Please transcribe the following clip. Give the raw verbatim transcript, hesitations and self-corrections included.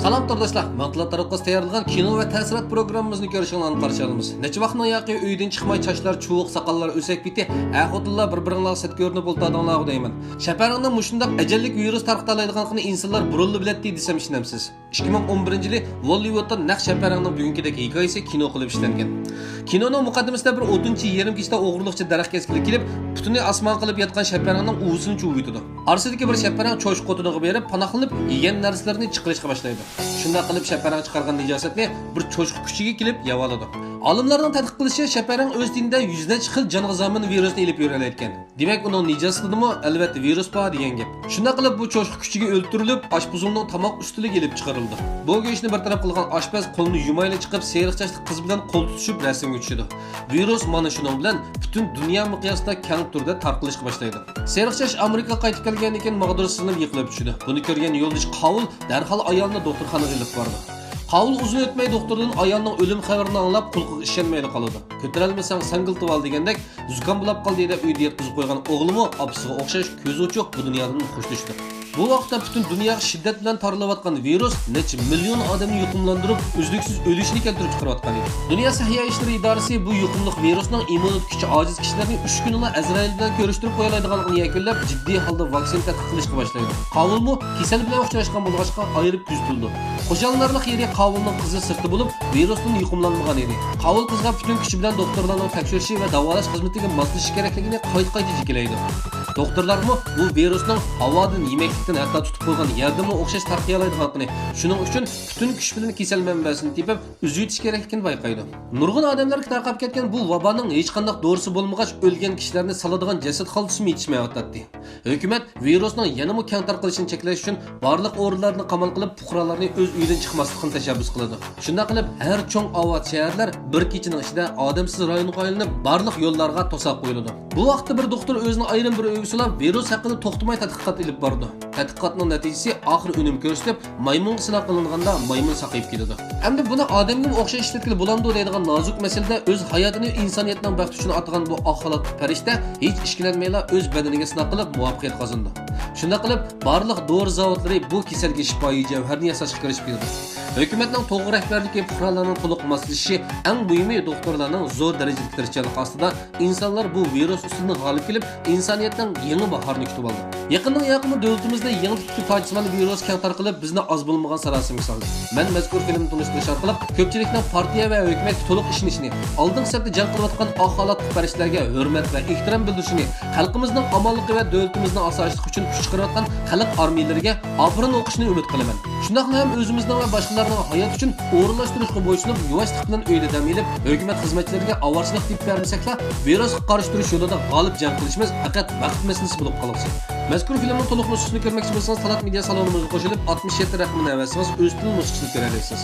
سالام تورداشلار، مەن تالانت تاراتقۇسى تەييارلىغان كىنو ۋە تەسىرات پروگراممىمىزنى كۆرۈشۈڭلارنى قارشى ئالىمىز. نەچچە ۋاقىتنىڭ ياقى ئۆيدىن چىقماي، چاچلار چۇۋۇق، ساقاللار ئۆسەك پېتى، ئەر-خوتۇنلار بىر-بىرىڭلارغا سەت كۆرۈنۈپ ئولتۇرادىڭلارغۇ دەيمەن. شەپەرەڭنىڭ مۇشۇنداق ئەجەللىك ۋىرۇس تارقىتالايدىغانلىقىنى ئىنسانلار بۇرۇنلا بىلەتتى دېسەم ئىشىنەمسىز؟ ئىككى مىڭ ئون بىرىنچى يىلى ھوللىۋۇدتا نەق شەپەرەڭنىڭ بۈگۈنكىدەك ھېكايىسى كىنو قىلىپ ئىشلەنگەن. كىنونىڭ مۇقەددىمىسىدە بىر ئوتۇنچى يېرىم كېچىدە ئوغرىلىقچە دەرەخ كەسكىلى كېلىپ، پۇتىنى ئاسمانغا قىلىپ ياتقان شەپەرەڭنىڭ ئۇۋىسىنى چۇۋۇۋېتىدۇ. ئارىسىدىكى بىر شەپەرەڭ چوشقا قوتىنىغا بېرىپ، پاناھلىنىپ، يېگەن نەرسىلىرىنى چىقىرىشقا باشلايدۇ. شۇنداق قىلىپ، شەپەرەڭ چىقارغان نىجاسەتنى بىر چوشقا كۈچىكى كېلىپ يەۋالىدۇ. ئالىملارنىڭ تەتقىق قىلىشىچە، شەپەرەڭ ئۆز تېنىدە يۈز نەچچە خىل جانغا زامىن ۋىرۇسنى ئېلىپ يۈرەلەيدىكەن. دېمەك، ئۇنىڭ نىجاسىتىدىمۇ، ئەلۋەتتە، ۋىرۇس بار دېگەن گەپ. شۇنداق قىلىپ، بۇ چوشقا كۈچىكى ئۆلتۈرۈلۈپ، ئاشپۇزۇلنىڭ تاماق ئۈستىلىگە ئېلىپ چىقىرىلىدۇ. بۇ گۆشنى بىر تەرەپ قىلغان ئاشپەز قولىنى يۇمايلا چىقىپ، سېرىق چاچلىق قىز بىلەن قول تۇتۇشۇپ رەسىمگە چۈشىدۇ. ۋىرۇس مانا شۇنىڭ بىلەن پۈتۈن دۇنيا مىقياسىدا كەڭ تۈردە تارقىلىشقا باشلايدۇ. سېرىق چاچ ئامېرىكىغا قايتىپ كەلگەندىن كېيىن ماغدۇرسىزلىنىپ يىقىلىپ چۈشىدۇ. بۇنى كۆرگەن يولدىشى قاۋۇل دەرھال ئايالىنى دوختۇرخانىغا ئېلىپ بارىدۇ. قاۋۇل ئۇزۇن ئۆتمەي دوختۇردىن ئايالىنىڭ ئۆلۈم خەۋىرىنى ئاڭلاپ، قۇلىقىغا ئىشەنمەيلا قالىدۇ. «كۆتۈرەلمىسەڭ ساڭگىلتىۋال» دېگەندەك، «زۇكام بولاپ قالدى» دەپ ئۆيدە ياتقۇزۇپ قويغان ئوغلىمۇ ئاپىسىغا ئوخشاش كۆزى ئوچۇق بۇ دۇنيادىن خوشلىشىدۇ. بۇ ۋاقىتتا پۈتۈن دۇنياغا شىددەت بىلەن تارىلىۋاتقان ۋىرۇس نەچچە مىليون ئادەمنى يۇقۇملاندۇرۇپ، ئۈزلۈكسىز ئۆلۈشىنى كەلتۈرۈپ چىقىرىۋاتقان ئىدى. دۇنيا سەھىيە ئىشلىرى ئىدارىسى بۇ يۇقۇملۇق ۋىرۇسنىڭ ئىممۇنىتېتى كۈچى ئاجىز كىشىلەرنى ئۈچ كۈنلا ئەزرائىل بىلەن كۆرۈشتۈرۈپ قويالايدىغانلىقىنى يەكۈنلەپ، جىددىي ھالدا ۋاكسىنا تەتقىق قىلىشقا باشلايدۇ. قاۋۇلمۇ كېسەل بىلەن ئۇچراشقان بولغاچقا، ئايرىپ كۆزىتىلىدۇ. خۇشاللىنارلىق يېرى، قاۋۇلنىڭ قىزى سىرتتا بولۇپ، ۋىرۇستىن يۇقۇملانمىغان ئىدى. قاۋۇل قىزغا پۈتۈن كۈچى بىلەن دوختۇرلارنىڭ تەكشۈرۈشى ۋە داۋالاش خىزمىتىگە ماسلىشىش كېرەكلىكىنى قايتا-قايتا جېكىلەيدۇ. دوختۇرلارمۇ بۇ ۋىرۇسنىڭ ھاۋادىن، يېمەكلىكتىن، ھەتتا تۇتۇپ قويغان يەردىنمۇ ئوخشاش تارقىيالايدىغانلىقىنى، شۇنىڭ ئۈچۈن پۈتۈن كۈچ بىلەن كېسەل مەنبەسىنى تېپىپ، ئۈزۈۋېتىش كېرەكلىكىنى بايقايدۇ. نۇرغۇن ئادەملەرگە تارقاپ كەتكەن بۇ ۋابانىڭ ھېچقانداق دورىسى بولمىغاچ، ئۆلگەن كىشىلەرنى سالىدىغان جەسەت خالتىسىمۇ يېتىشمەيۋاتاتتى. ھۆكۈمەت ۋىرۇسنىڭ يەنىمۇ كەڭ تارقىلىشىنى چەكلەش ئۈچۈن بارلىق ئورۇنلارنى قامال قىلىپ، پۇقرالارنى ئۆز ئۆيىدىن چىقماسلىقنى تەشەببۇس قىلىدۇ. شۇنداق قىلىپ، ھەر چوڭ ئاۋات شەھەرلەر بىر كېچىنىڭ ئىچىدە ئادەمسىز رايونغا ئايلىنىپ، بارلىق يوللارغا توساق قويۇلىدۇ. بۇ ۋاقىتتا بىر دوختۇر ئۆزىنى ئايرىم بىر ئۆيگە سولاپ، ۋىرۇس ھەققىدە توختىماي تەتقىقات ئېلىپ بارىدۇ. تەتقىقاتنىڭ نەتىجىسى ئاخىرى ئۈنۈم كۆرسىتىپ، مايمۇنغا سىناق قىلىنغاندا مايمۇن ساقىيىپ كېتىدۇ. ئەمدى بۇنى ئادەمگىمۇ ئوخشاش ئىشلەتكىلى بولامدۇ دەيدىغان نازۇك مەسىلىدە ئۆز ھاياتىنى ئىنسانىيەتنىڭ بەختى ئۈچۈن ئاتىغان بۇ ئاق خالاتلىق پەرىشتە ھېچ ئىككىلەنمەيلا ئۆز بەدىنىگە سىناق قىلىپ مۇۋەپپەقىيەت قازىنىدۇ. شۇنداق قىلىپ، بارلىق دورا زاۋۇتلىرى بۇ كېسەلگە شىپايى جەۋھەرنى ياساشقا كىرىشىپ كېتىدۇ. ھۆكۈمەتنىڭ توغرا رەھبەرلىكى، پۇقرالارنىڭ تولۇق ماسلىشىشى، ئەڭ مۇھىمى دوختۇرلارنىڭ زور دەرىجىدىكى تىرىشچانلىقى ئاستىدا ئىنسانلار بۇ ۋىرۇس ئۈستىدىن غالىب كېلىپ، ئىنسانىيەتنىڭ يېڭى باھارىنى كۈتۈۋالدى. يېقىندىن ياقىنمۇ دۆلىتىمىزدە يېڭى تىپتىكى پاجىسىمانە ۋىرۇس كەڭ تارقىلىپ، بىزنى ئاز بولمىغان ساراسىمىگە سالدى. مەن مەزكۇر فىلىمنى تونۇشتۇرۇش ئارقىلىق كۆپچىلىكنىڭ پارتىيە ۋە ھۆكۈمەتكە تولۇق ئىشىنىشىنى، ئالدىنقى سەپتە جەڭ قىلىۋاتقان ئاق خالاتلىق پەرىشتىلەرگە ھۆرمەت ۋە ئېھتىرام بىلدۈرۈشىنى، خەلقىمىزنىڭ ئامانلىقى ۋە دۆلىتىمىزنىڭ ئاسايىشلىقى ئۈچۈن كۈچ چىقىرىۋاتقان خەلق ئارمىيەلىرىگە ئاپىرىن ئوقۇشىنى ئۈمىد قىلىمەن. شۇنداقلا ھەم ئۆزىمىزنىڭ ۋە باشقىلارنىڭ ھاياتى ئۈچۈن ئورۇنلاشتۇرۇشقا بويسۇنۇپ، يۇۋاشلىق بىلەن ئۆيدە دەم ئېلىپ، ھۆكۈمەت خىزمەتچىلىرىگە ئاۋارىچىلىق تېپىپ بەرمىسەكلا، ۋىرۇسقا قارشى تۇرۇش يولىدا غالىب جەڭ قىلىشىمىز پەقەت ۋاقىت مەسىلىسى بولۇپ قالغۇسى. مەزكۇر فىلىمنىڭ تولۇق نۇسخىسىنى كۆرمەكچى بولسىڭىز، تالانت مېدىيا سالونىمىزغا قوشۇلۇپ، ئاتمىش يەتتە رەقىمىنى ئەۋەتسىڭىز، ئۆز تىل نۇسخىسىنى كۆرەلەيسىز.